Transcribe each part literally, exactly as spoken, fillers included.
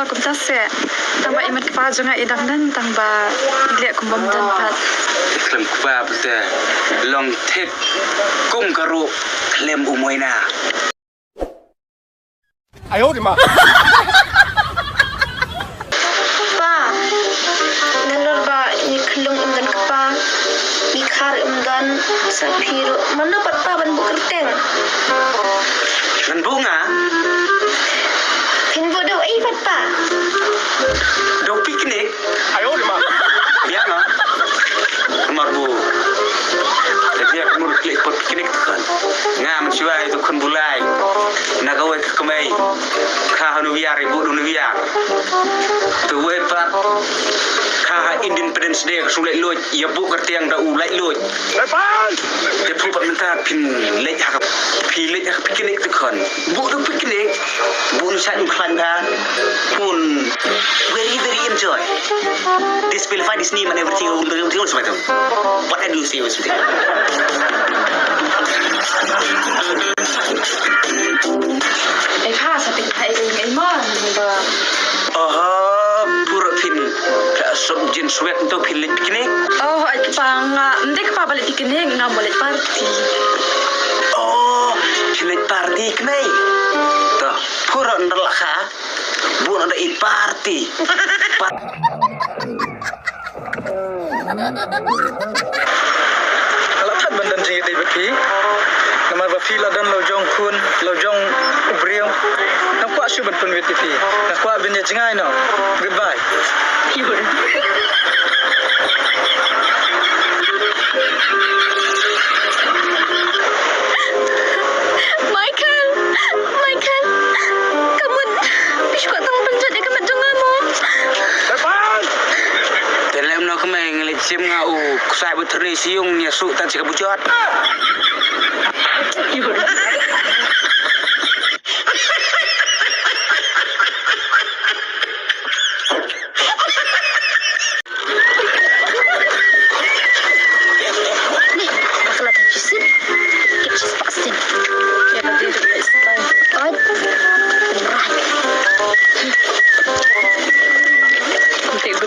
Kumta se. Tang ba i mat kpa jong nga i dang don, tang ba i leh kum bym don pat. Khlem kpa bte long thik kum ka ruh khlem u moina. Ayo di ma. Pa, nalor ba ngi khlung um don kpa, ngi khar um don, sa phi ruh mano pat pa ban buh kyrteng? Ngan buh nga. Phin buh da uei pat pa? Da u picnic. Ayo di ma. Biang ah. Namar ba te dia ka mut klik pat picnic tu kan. Nga mynshuwa ïa tu khun bulai. Na kawei ka kmie. Kha ha New Year, i buh da u New Year. Tu wei pat. Kha ha Independence Day ka shu leit luid, ïa buh kyrteng da u leit luid. Te phi pat mynta phin leit ha ka, phi leit ha ka picnic tu kan. Buh da u picnic. Buh na sha u khlaiñ ba. Pun very, very enjoy. Disqualify this name and everything, everything, everything else, madam. What I do say was something. Ei, pha, sa phi pha ei ei mo, ba. Aha, pura phin. Ka sop jin swet nto phin leit picnic. Oh, ai kpa nga, ym dei kpa ba leit picnic, nga mo leit party. Oh, phin leit party kmie. To, pura ndar la kha. Bun da i party. Par- Nga la phat ban don jingïadei bad phi. Namar ba phi la don la u jong khun, la u jong u briew. Nga kwah shuh ban pynwit ïa phi. Nga kwah ban ïa jngai noh. Goodbye. Michael! Michael! Ka mut phi shu kwah tang pynjot ïa ka met jong nga mo? Te lem noh kmie, ngi leit shim nga u ksai ba tyrni sha ïung, ïa shu tang shi ka bujot.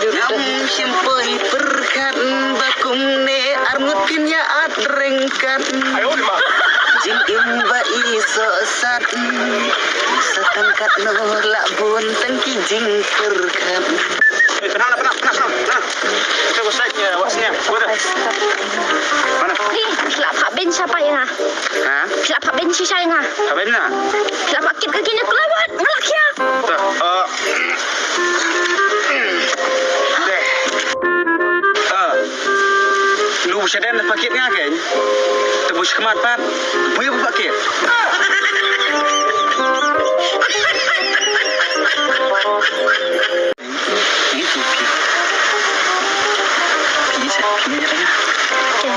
Ngam shym poi pyrkhat ba kumne arngut kin ïa at ryngkat. Jingim ba i sohsat. Sa tang katno lah bun tang ki jingpyrkhat. Eh, pynah, pynah, pynah, pynah, pynah. Kita usah, eh, wak sini. Mana? Ni, lah pak ben siapa ya? Ha? Lah pak ben sisa ya? Apa ini? Lah pak kit kaki ni kelewat, ngelak ya. Tuh, eh. Deh. Eh. Lu bush den paket nga kan? Te bush kemat pat. Buya paket. Ini tu pi. Pi sa pi ni jalan. Okey.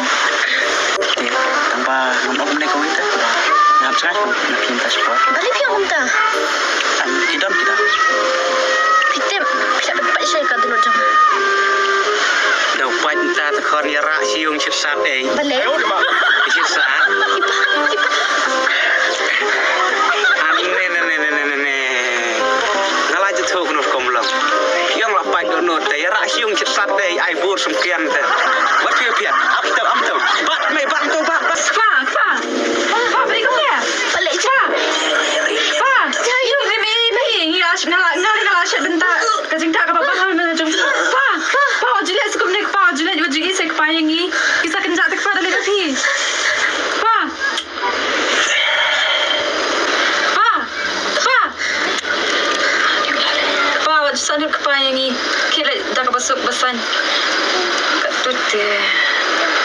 Okey. Tanpa ngam ok ni kau itu. Ngam sangat nak pinta sport. Balik pi ngam ta. Am idon kita. Pitip, pitip pat isai ka dulu jong. Dau pat ta ta khon ya ra siung chit sat eh. Balik. Chit sat. Ipa, ipa. Am ne ne ne ne ne ne. Nga la jatho kno kom long. Yong la pat do no te ya ra siung chit sat dei ai bur sum kian te. Wat pia pia. Ap te am te. Bat me bat to bat bat. Kpa, kpa. Kpa, beri ko pia. Balik cha. Kpa. Cha yu bi bi bi. Ngi la nga la nga la shat benta. Ka jingta ka ba ba ha na jong. Kpa. Kpa, jilet sukum ne kpa, jilet wa jigi se kpa yang ngi. Isa kenja te kpa dale ka phi. Kpa. Pa! Pa! Pa, wat ju sah lut kpa ïa ngi. Khie leit da kaba suk ba saiñ. Katto te.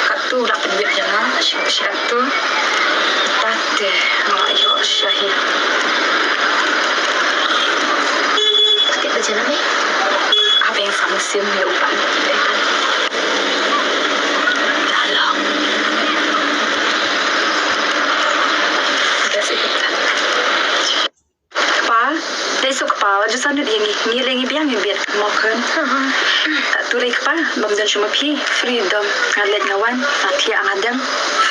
Katto la pynbiang ïa nga. Shi, shi katto. Tate. Nga la ïoh shahi. Pynbiang ïa nga. Apa yang sama sim ïa u pa. Dalam. Kpa, dei suk kpa, wat ju sah lut ïa ngi, ngi lei ngi biang ngi biet, mo khun. Katu lei kpa, bym don shuh ma phi, freedom, nga leit nga wan, nga thiah nga dem,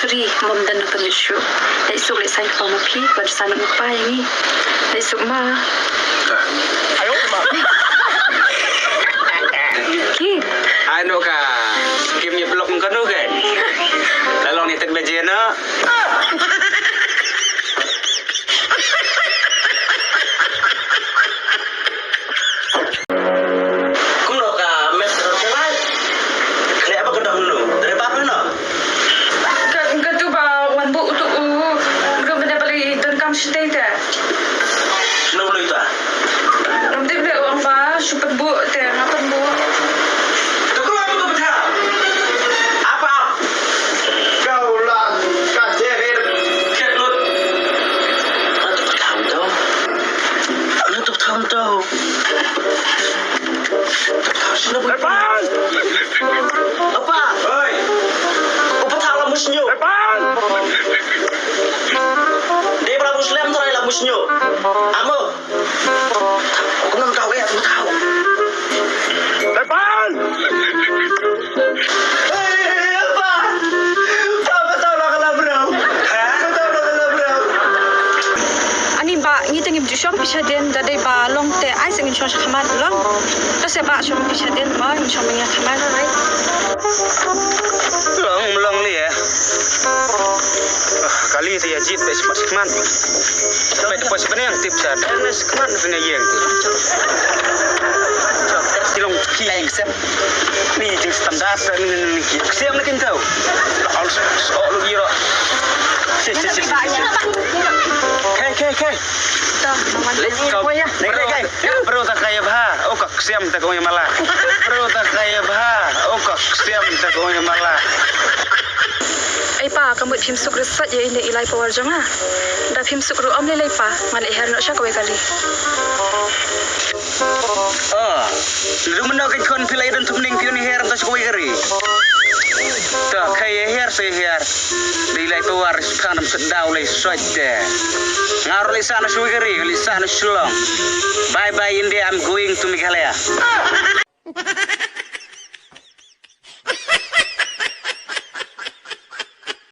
free, bym don na pynlut shuh. Dei suk lei saiñ kpa ma phi, wat ju sah lut kpa ïa ngi. Dei suk ma. Ayo ma. Shu pat buh te nga pat buh. To ko lam to btha. Apa? Kau lang ka dere. Khet lut. Ano to btha to? Ano to btha to? Apa? Oi. U btha la musnyo. Dei ba la muslem trai la musnyo. Amo. Kumno tau eh, kumno tau. Lepan! Hei, apa? Apa tau lah kalau berau? Hah? Apa tau lah kalau berau? Ani ba ngi te ngim ju shong pisa den da dei ba long te ai se ngin shong sha khmat long. Ta se ba shong pisa den ba ngin shong mengia khmat ai. Long long li eh. Kali ti ya jit be smat smat. Be de pos beneng tip sa. Ene smat beneng yeng ti. Ti long ki. Ni jing standar sa ni ni ki. Siang ni kintau. Al so lu yiro. Si si si. Kai kai kai. Let's go. Kai kai kai. Bro ta kai bha. Oka. Ksiam ta kong mala. Bro ta kai bha. Oka ksiam ta kong mala. Ai pa, ka mut phim suk rysat ïa ine i lai power jong nga. Da phim suk ruh ym lei lei pa, ngan ïa her noh sha kawei kali. Oh, ruh mynno ka khon phi lai don thum ning phi ïa her ta sha kawei kali. Ta kai ïa her sa ïa her. Dei lai power phan am sat daw lai sot de. Nga ruh lai sa na sha kawei kali, lai sa na Shillong. Bye bye India, I'm going to Meghalaya.